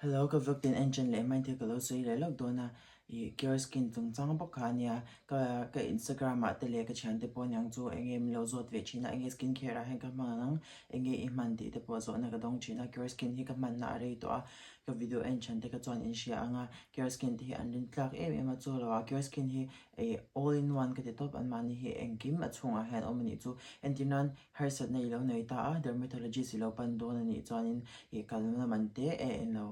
Hello ka vlog ten en chen leh hmain thil ka lo sawi leh lawk dawn a, ih Care Skin chungchang bawk kha ania ka ka Instagram ah te leh ka thiante pawh aniang chu enge min lo zawt ve thin a enge skin care ah hian ka hman ang enge i hman tih te pawh zawhna ka dawng thin a Care Skin hi ka hmanna a rei tawh a ka video en chhan te kha chuan in hria ang a Care Skin te hi an rin tlak em em a chu lo ah Care Skin hi ih all in one ka ti tawp anmahni hi engkim a chhungah hian awm anih chu entir nan Harsatna i lo nei ta a, dermatologist i lo pan dawn a nih chuanin i kalna man te e en lo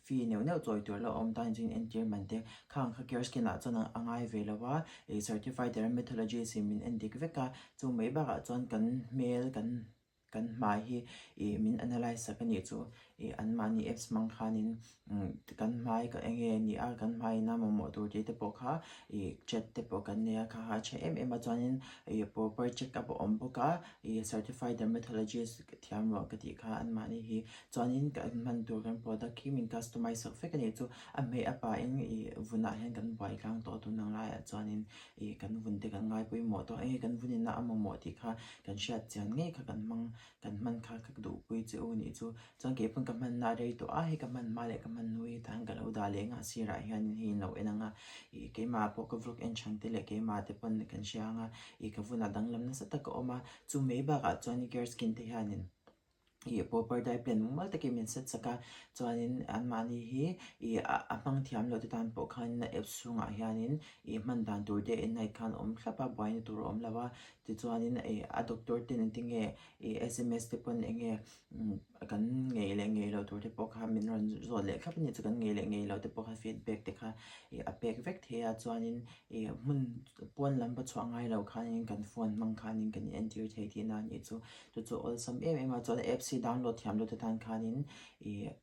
fee neuh neuh chawi tur lo awm tan chuan entir man te khang kha care skin ah chuan a ngai ve lo a, i certified dermatologist in min en dik vek a, chu mai bakah chuan kan hmel kan kan hmai hi ih min analyse sak a nih chu ih anmahni apps hmang khanin Kan hmai ka eng nge ni a, kan hmai ina mamawh tur tih te pawh kha ih chat te pawh kan nei a, kha kha a tha em em a chuanin ih proper check up a awm bawk a, ih certified dermatologist thiam rawh ka tih kha anmahni hi chuanin kan hman tur kan product hi min customize sak vek a nih chu a hmeh a pahin ih vunah hian kan buai tlang tawh tun ang laiah chuanin ih kan vun te kan ngai pawimawh tawh eng nge kan vun ina a mamawh tih kha kan hriat chian ngei kha kan hmang kan hman kha ka duhpui che u nih chu. Chuan kei pawn ka hmanna a rei tawh a, hei ka hman hma leh ka hman hnu hi tan ka lo dah leh nghah sirah hianin hei in lo en ang a, ih keimah pawh ka vlog en chhan te leh keimah te pawn kan hria ang a, ih ka vunah danglam nasa tak a awm a, chu mai bakah chuan care skin te hianin ih proper diet plan mumal takin min set sak a, chuanin anmahni hi ih a hmang thiam loh te tan pawh khanin a apps chhungah hianin ih hman dan tur te en night khan a awm thlap a, buaina tur a awm lo a, tichuanin ih a doctor ten engtinge ih sms te pawn enge Kan ngei leh ngei loh tur te pawh kha min rawn zawt leh thlap a ni chu kan ngei leh ngei loh te pawh kha feedback te kha ih a pek vek thei a chuanin ih hmun pawn lam va chhuah ngai loh khanin kan phone hmang khanin kan entir thei tihna a nih chu chu chu awlsam em em a chuan apps hi download thiam loh te tan khanin ih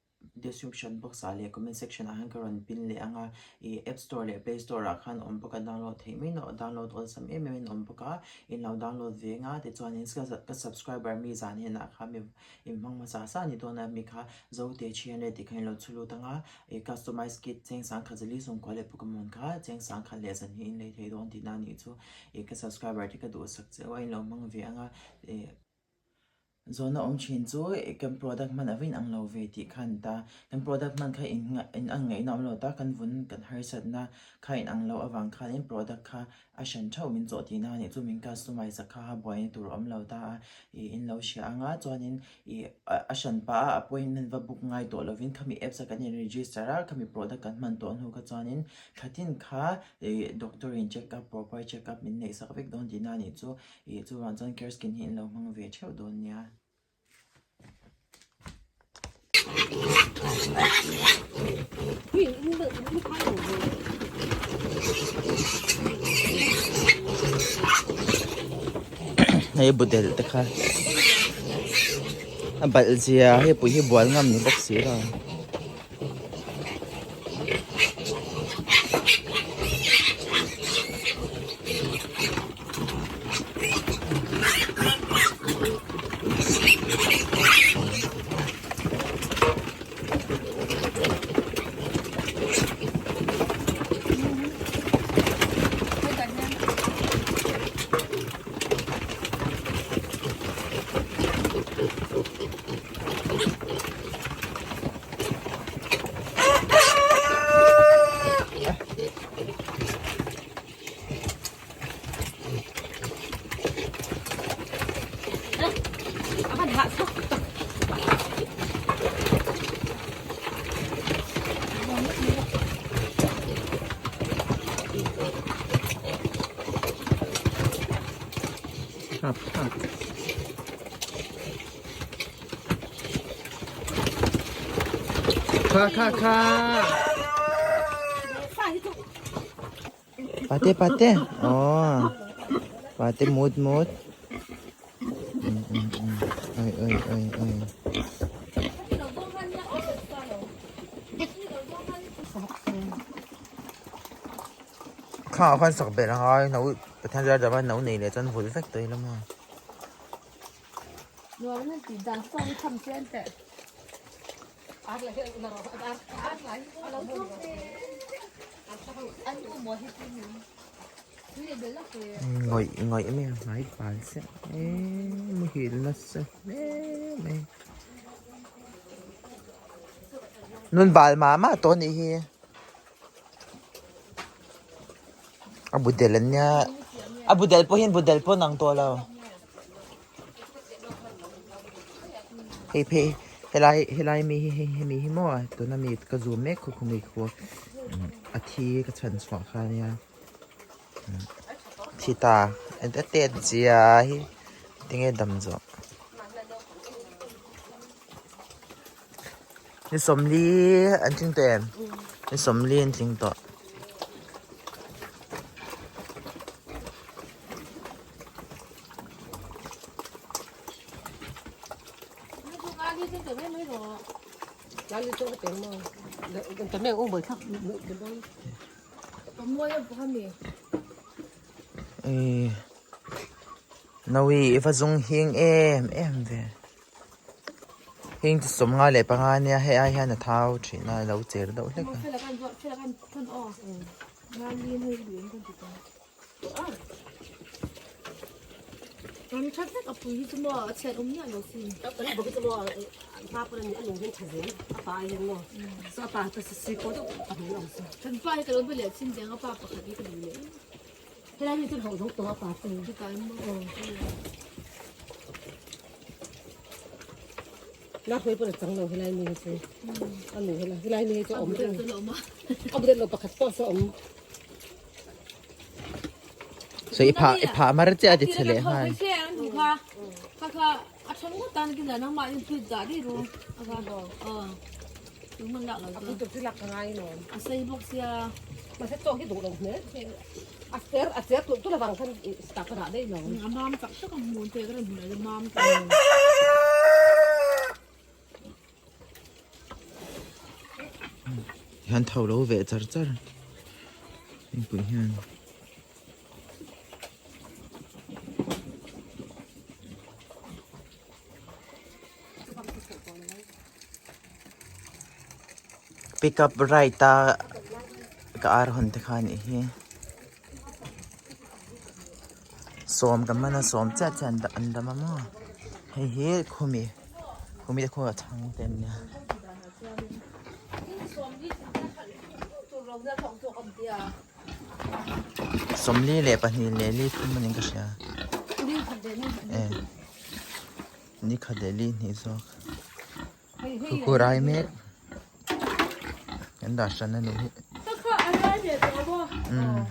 description box ah leh comment section ah hian ka rawn pin leh ang a ih app store leh play store ah khan awm bawk a download theih mai loh download awlsam em em in awm bawk a in lo download ve ang a tichuanin ka subscriber mi zan henah khan mi in hmang hmasa sa ni dawn a mi kha zote thian leh tih kha in lo chhu lut ang a ih customize kit cheng sangkhat zali sawmkua leh pukamawn kha cheng sangkhat leh zan hi in lei thei dawn tihna a nih chu ih ka subscriber te ka duhsak che u a in lo hmang ve ang a ih. Zawhna awm thin chu kan product hman a va inang lo ve tih kha a ni ta. Kan product hman kha in ang ngaihna awm lo ta, kan vun kan harsatna kha inang loh avang khanin product kha a hran theuh min chawh tihna a nih chu min customize a kha buaina tur a awm lo ta a ih in lo hria ang a chuanin ih a hran pah a appointment va book ngai tawh lovin khami apps a kan in register a khami product kan hman tawh hnu kha chuanin thla tin kha ih doctor in check up proper check up min neih sak vek dawn tihna a nih chu. Ih chuvang chuan care skin hi in lo hmang ve theuh dawn nia. Hei budel te kha a balh zia hei pui hi bual ngam ni bawk si lo. Kha kha kha. Pate pate. Oh. Pate mut mut. Oi oi oi oi. Kha khan sak belh angai no Pathian zar dava no nei leh chuan vul vek tawh ila maw. Ngawih ngawih mai a hmai pal chiah e muhil nasa hle mai. Nun bal mah mah tawh anih hi. A bu del an nia. A bu del pawh hian bu del pawh an ang tawh lo. Hei phei helai helai mi hi hei hemi hi maw tuna mi ka zoom mek khu khumi khu a thi ka chhan chhuah kha ania thi ta a tet zia hi tinge dam zawh ni sawmli an tling tawh em ni sawmli an tling tawh. Nawi i va zung hing em em ve hing chu sawmnga leh panga ania hei ai hian a thau thin a lo cher deuh hlek a. So i phah i phah mar chiah a ti che leh nghal. Hian tho lo ve char char mipui hian pick up right a ka ar hawn te kha anih hi sawm ka man a sawm chiah chiah an dam a maw hei hi khumi khumi te khaw a chhang te an nia. Sawmli leh pahnih leh li thum a niin ka hria e ni khat leh li hnih zawk khu rai mek an dah hran a nih hi umm.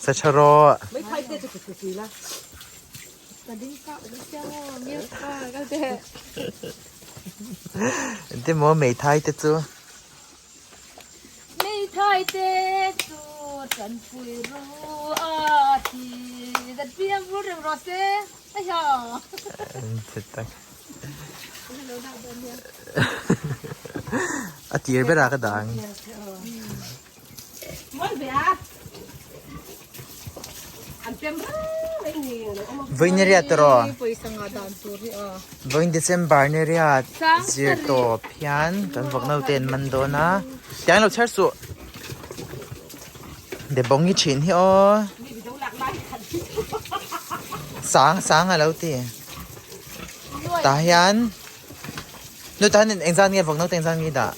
Sa tha rawh. Engtin maw meithai te chu. Meithai te chu tanpui ru a thi zat piang vur reng rawh se a tak. A tir berah ka dah ang. Vawiin ni riat tawh. Vawiin December ni riat zir tawp hian kan vawk naute an man dawn a. Tiang lo chher suh. De bawng hi thin hi aw. Sang sang a lo ti. Tah hian nu tah hian engzat nge vawk naute engzat nge dah.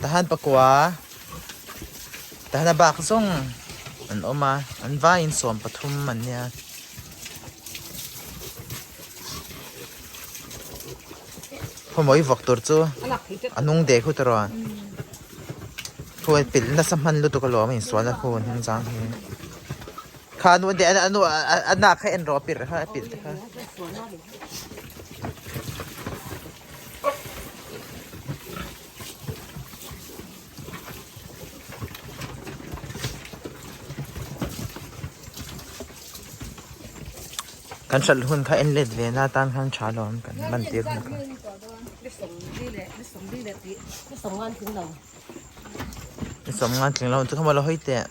Tahan pakua tahan a bak zawng an awm a an vaiin 13 an nia. Khawmawi vawk tur chu a hnung deh khut erawh khu a pilh nasa hman lutuk alawm a insual a khu a hnung zang hi kha a nu a nu a nak kha en rawh a pilh kha a pilh te kha. Kan hralh hun kha en let ve na tan khan tha lo ang kan man tir hun kha. I sawm ngan tling lo chu kha maw lo hawi teh.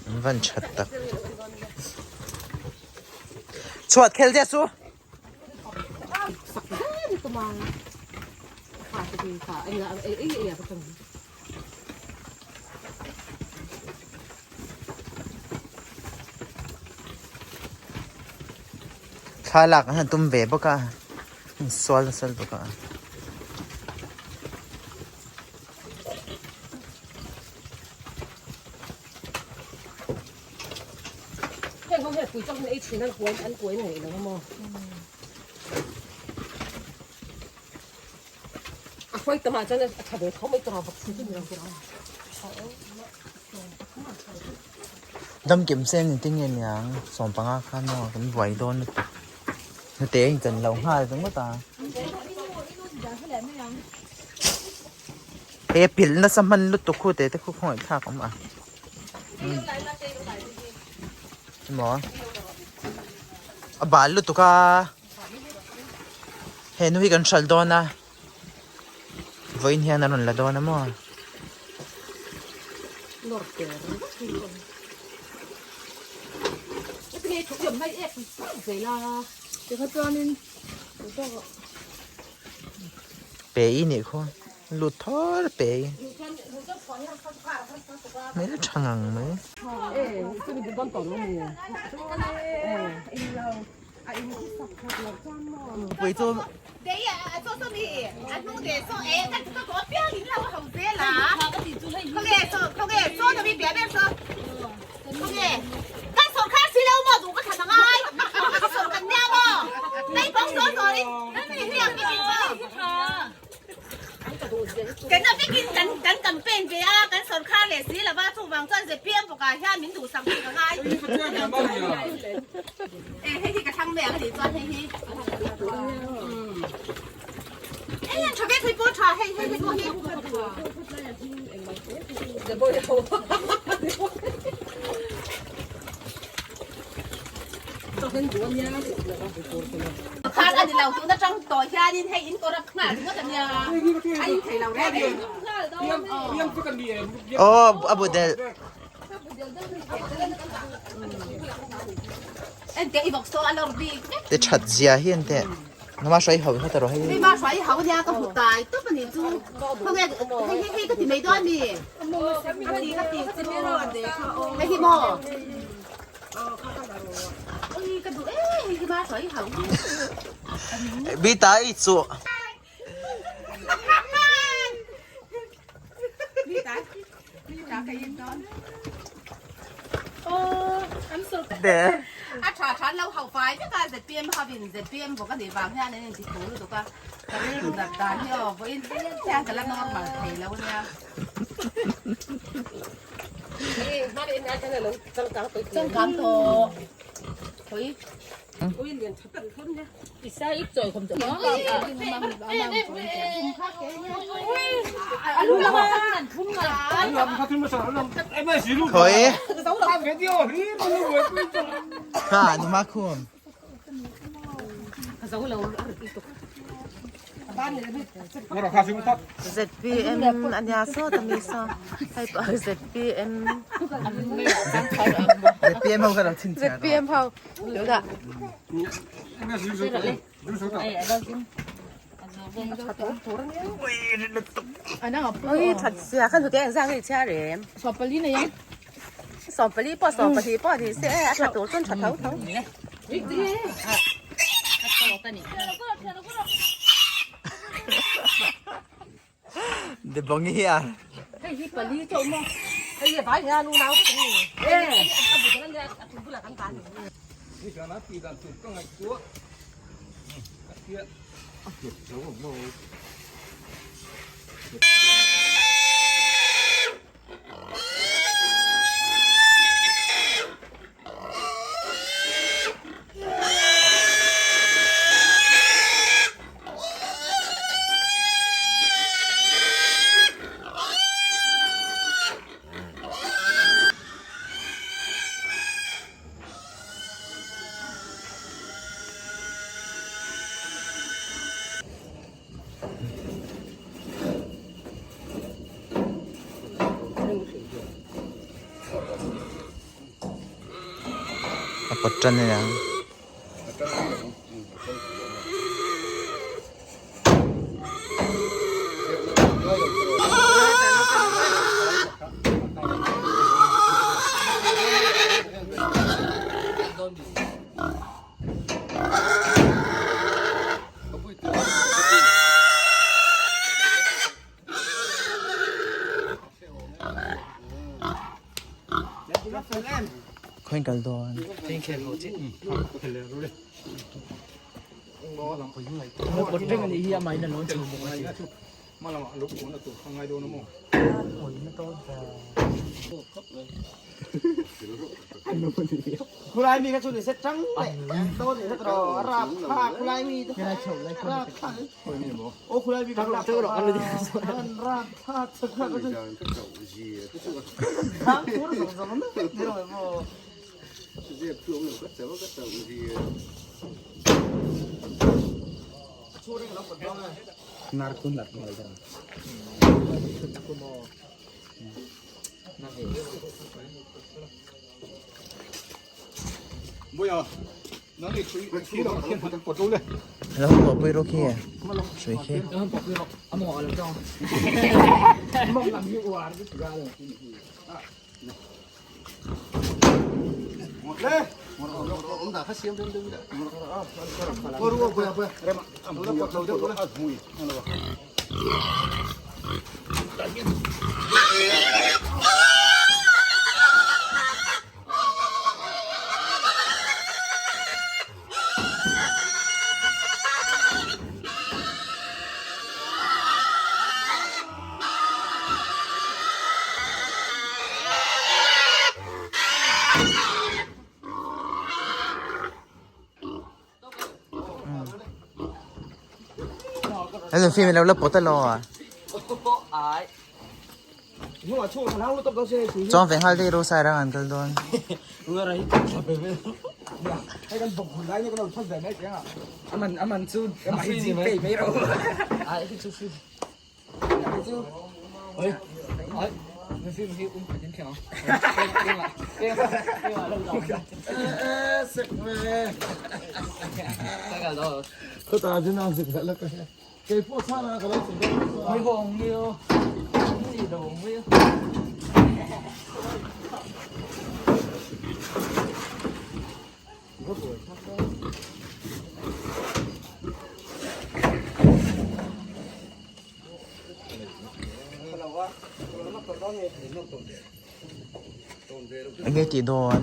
An van that tak. Chhuat khel che su. Thlalak an han tum ve bawk a insual nasa lutuk a. Damkim sen engtin nge niang sawmpanga khan maw kan buai dawn lutuk hnute a inchan lo nghal ringawt a he pilh nasa hman lutuk khu te te khu khawngaih thlak awm a maw a bal lutuk a. He nu hi kan hralh dawn a vawiin hian a rawn la dawn a maw. Pe i nih khaw lut thawr pe i hmel tha ngang mai. Pui chu Aw a bu delh. Te that zia hi an teh nama hruai ho kha ta rawh hei. Bi ta i chu. A tha than lo hauh fai vek a ZPM hovin ZPM bawk a nih vang hian an inti thu lutuk a ka rilru nat dan hi aw vawiin thleng hian ka la normal thei lo nia. Changkang tawh. Khawi ha numa khum. ZPM ania saw ta mi saw hei pawh ZPM ZPM ho kha lo chhinchhiah rawh. ZPM ho De bawng hi a. pawt tan a niang. Khawiin kal dawn. Lo han pawhpui rawh khi hrui khi. Hello phim lo la pawt alo a. Chuan ve nghal daih ro sai rang an kal dawn. Enge tih dawn?